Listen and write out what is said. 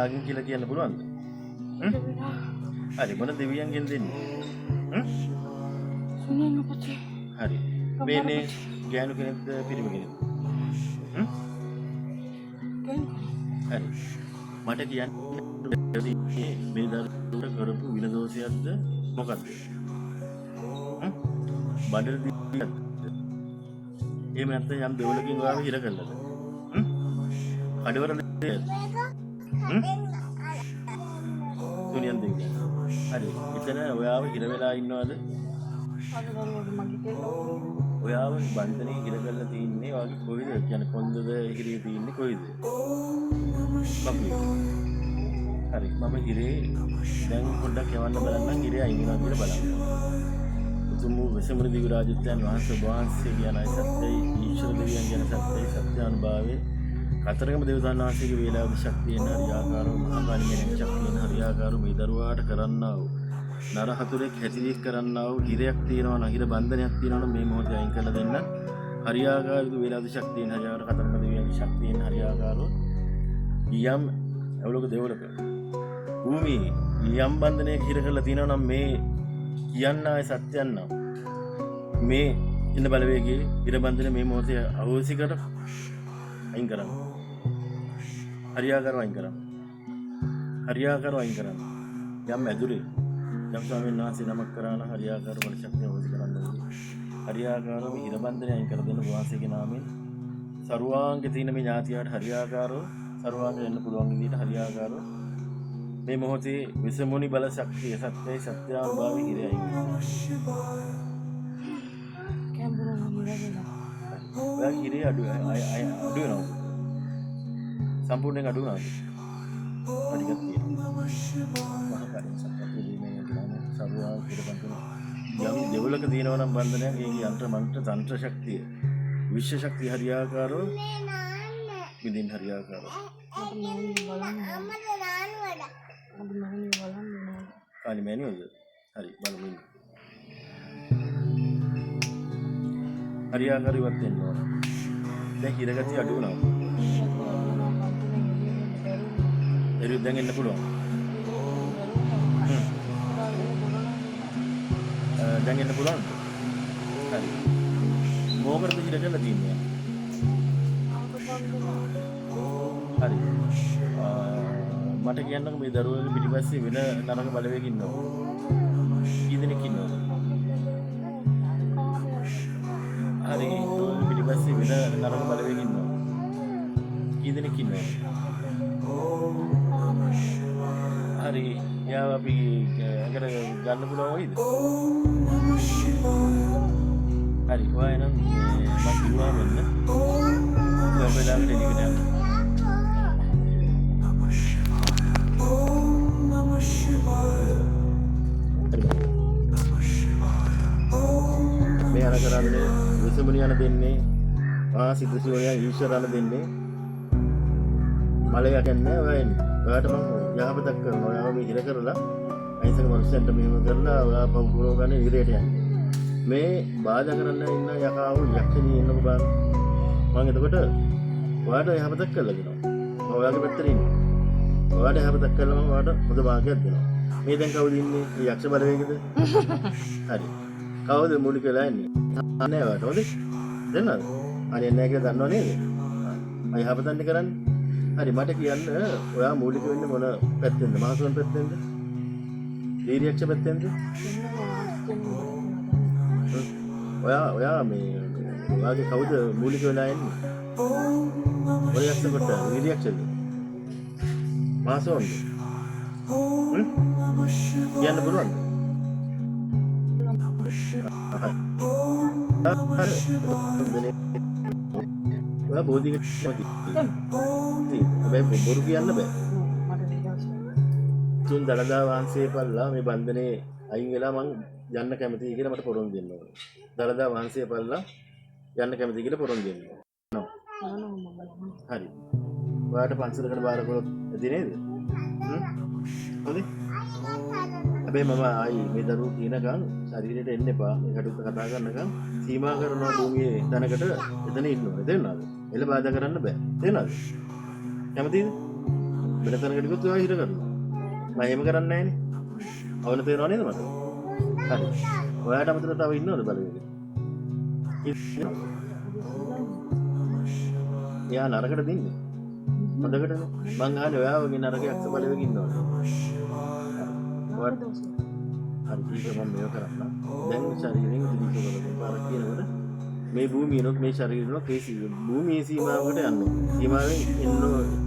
කාගෙන් කියලා කියන්න පුළුවන්ද? හරි, මොන දෙවියන්ගෙන් දෙන්නේ? හරි. මේ ගෑනු කෙනෙක්ද පිරිමි කෙනෙක්ද? හරි. මට කියන්න මේ දරුවට කරපු වින දෝෂයක්ද මොකද්ද? බඩට දීලාද? එහෙම නැත්නම් යම් දෙවලකින් ඔයාව හිර කළාද? කඩවර දෙයක්ද? තුනියන් දෙවියන්. හරි. එතන ඔයාව හිර වෙලා ඉන්නවද? ඔයාව බන්ධනේ හිර කරලා තින්නේ ඔයාගේ කොයිද? කියන්නේ කොන්දද හිරේ තින්නේ කොයිද? බබුවේ. හරි. මම හිරේ දැන් පොඩ්ඩක් යවන්න බලන්නම් හිරේ අයින් වෙනවා කියලා බලන්න. උතුම් වූ වෙසමුණි දිව්‍ය රාජත්වයන් වහන්සේ ඔබ වහන්සේ කියන අය සත්‍යයි, ඊශ්වර දෙවියන් කියන සත්‍යයි, සත්‍යානුභාවයෙන් කතරගම දේවතාවුන් වහන්සේගේ වේලාවද ශක්තියෙන් හරියාකාරව මහා කාලිමේ ශක්තියෙන් හරියාකාරව මේ දරුවාට කරන්නා වූ නර හතුරෙක් හැසිරීක් කරන්නා වූ හිරයක් තියෙනවා නම්, හිර බන්ධනයක් තියෙනවා නම් මේ මොහොතේ අයින් කරලා දෙන්න. හරියාකාරව වේලාවද ශක්තියෙන් හරියාකාරව කතරගම දෙවියන්ගේ ශක්තියෙන් හරියාකාරව යම් අවලෝක දෙවලක භූමියේ යම් බන්ධනයක හිර කරලා තියෙනවා නම් මේ කියන්න ආයේ සත්‍යයන් නම් මේ ඉන්න බලවේගයේ හිර බන්ධනය මේ මොහොතේ අහෝසි කර අයින් කරන්න. හරියාකාරව අයින් කරන්න. හරියාකාරව අයින් කරන්න. යම් ඇදුරේ යම් ස්වාමීන් වහන්සේ නමක් කරා නම් හරියාකාරව බල ශක්තිය අහෝසි කරන්න ඕනේ. හරියාකාරව හිර බන්ධනය අයින් කර දෙන්න වහන්සේගේ නාමයෙන් සරුවාංගේ තියෙන මේ ඥාතියාට හරියාකාරව සරුවාංග වෙන්න පුළුවන් විදිහට හරියාකාරව මේ මොහොතේ විසමුනි බල ශක්තිය සත්‍යයි සත්‍යානුභාවී හිරේ අයින් වෙනවා. ඔයාගේ හිරේ අඩු අඩු වෙනවද? සම්පූර්ණයෙන් අඩු වුණාද? ටිකක් තියෙනවා. මහා කාර්ය සත්‍ය දෙවියන් කියනවා සරුවාංග හිර බන්ධන යම් දෙවලක තියෙනවා නම් බන්ධනයක් ඒකේ යන්ත්‍ර මන්ත්‍ර තන්ත්‍ර ශක්තිය විශ්ව ශක්තිය හරියාකාරව විඳින්න හරියාකාරව. කාලි මෑණියෝද? හරි බලමු ඉන්න. හරියාකාරව ඉවත් වෙන්න ඕන. දැන් හිරගතිය අඩු වුණාද? එරු දැන් එන්න පුළුවන්. දැන් එන්න පුළුවන්ද? හරි. මොකටද හිර කරලා තින්නේ? හරි. මට කියන්නකෝ මේ දරුවගේ පිටිපස්සේ වෙන නරක බලවේග ඉන්නවද? කී දෙනෙක් ඉන්නවද? හරි. පිටිපස්සේ වෙන නරක බලවේග ඉන්නවද? කී දෙනෙක් ඉන්නවද? හරි. එයාව අපි ඇඟට ගන්න පුළුවන් වෙයිද? හරි. ඔයා එහෙනම් මං කිව්වාම එන්න. ඔය වෙලාවට එළියට යන්න. මේ අන කරන්නේ විසමුනි යන දෙන්නේ මහා සිද්ධ සිවණියන් ඊශ්වර යන දෙන්නේ මලයක් යන්නේ ඔයා එන්නේ. ඔයාට මං යහපතක් කරනවා. ඔයාව මේ හිර කරලා අහිංසක මනුස්සයන්ට මෙහෙම කරලා ඔයා පව් පුරව ගන්න ඉරයට යන්නේ. මේ බාධා කරන්න ඉන්න යකාව යක්ෂණී එන්නකො බලන්න. මං එතකොට ඔයාට යහපතක් කරලා දෙනවා. මම ඔයාගේ පැත්තට ඉන්නවා. ඔයාට යහපතක් කරලා මම ඔයාට හොඳ භාගයක් දෙනවා. මේ දැන් කවුද ඉන්නේ? මේ යක්ෂ බලවේගද? හරි. කවුද මූලික වෙලා ඉන්නේ? නෑ ඔයාට හොඳේ. දන්නවද? හරි නෑ කියලා දන්නව නේද? මම යහපතන්නේ කරන්නේ. හරි මට කියන්න ඔයා මූලික වෙන්නේ මොන පැත්තෙන්ද? මහසෝන් පැත්තෙන්ද? වීරියක්ෂ පැත්තෙන්ද? ඔයා ඔයා මේ ඔයාගේ කවුද මූලික වෙලා ඉන්නේ? ඔය යක්ෂ කොට වීරියක්ෂද? මහසෝන්ද? කියන්න පුළුවන්ද? ඔයා බෝධික හැබැයි බොරු කියන්න බෑ. තුන් දළදා වහන්සේ පල්ලා මේ බන්ධනේ අයින් වෙලා මං යන්න කැමතියි කියලා මට පොරොන්දු දෙන්න ඕනේ. දළදා වහන්සේ පල්ලා යන්න කැමතියි කියලා පොරොන්දු දෙන්න ඕනේ. හරි. ඔයාට පන්සලකට බාර කරොත් ඇති නේද? හරි. හැබැයි මම ආයි මේ දරුවෝ කියනකම් ශරීරයට එන්න එපා. මේ කටයුත්ත කතා කරනකම් සීමා කරනවා භූමියේ තැනකට එතන ඉන්න ඕනේ. තේරුණාද? එළ බාධා කරන්න බෑ. තේරුණාද? කැමතිද? වෙන තැනකට ගියොත් ඔයා හිර කරනවා. මම එහෙම කරන්නේ නැහනේ. අවන තේරෙනව නේද මට? හරි. ඔයාට අමතරව තව ඉන්නවද බලවේග? එයා නරකට දින්නේ. හොඳකටනේ. මං අහන්නේ ඔයා වගේ නරක යක්ෂ බලවේග ඉන්නවද? නරක දෝෂය. හරි, ඒක මම මේව කරන්න. දැන් ශරීරයෙන් උදලිස බලන්න. පාර කියනකොට මේ භූමියනොත් මේ ශරීරෙනොත් ඒ භූමියේ සීමාවකට යන්න ඕනේ. සීමාවෙන් එන්න ඕනේ.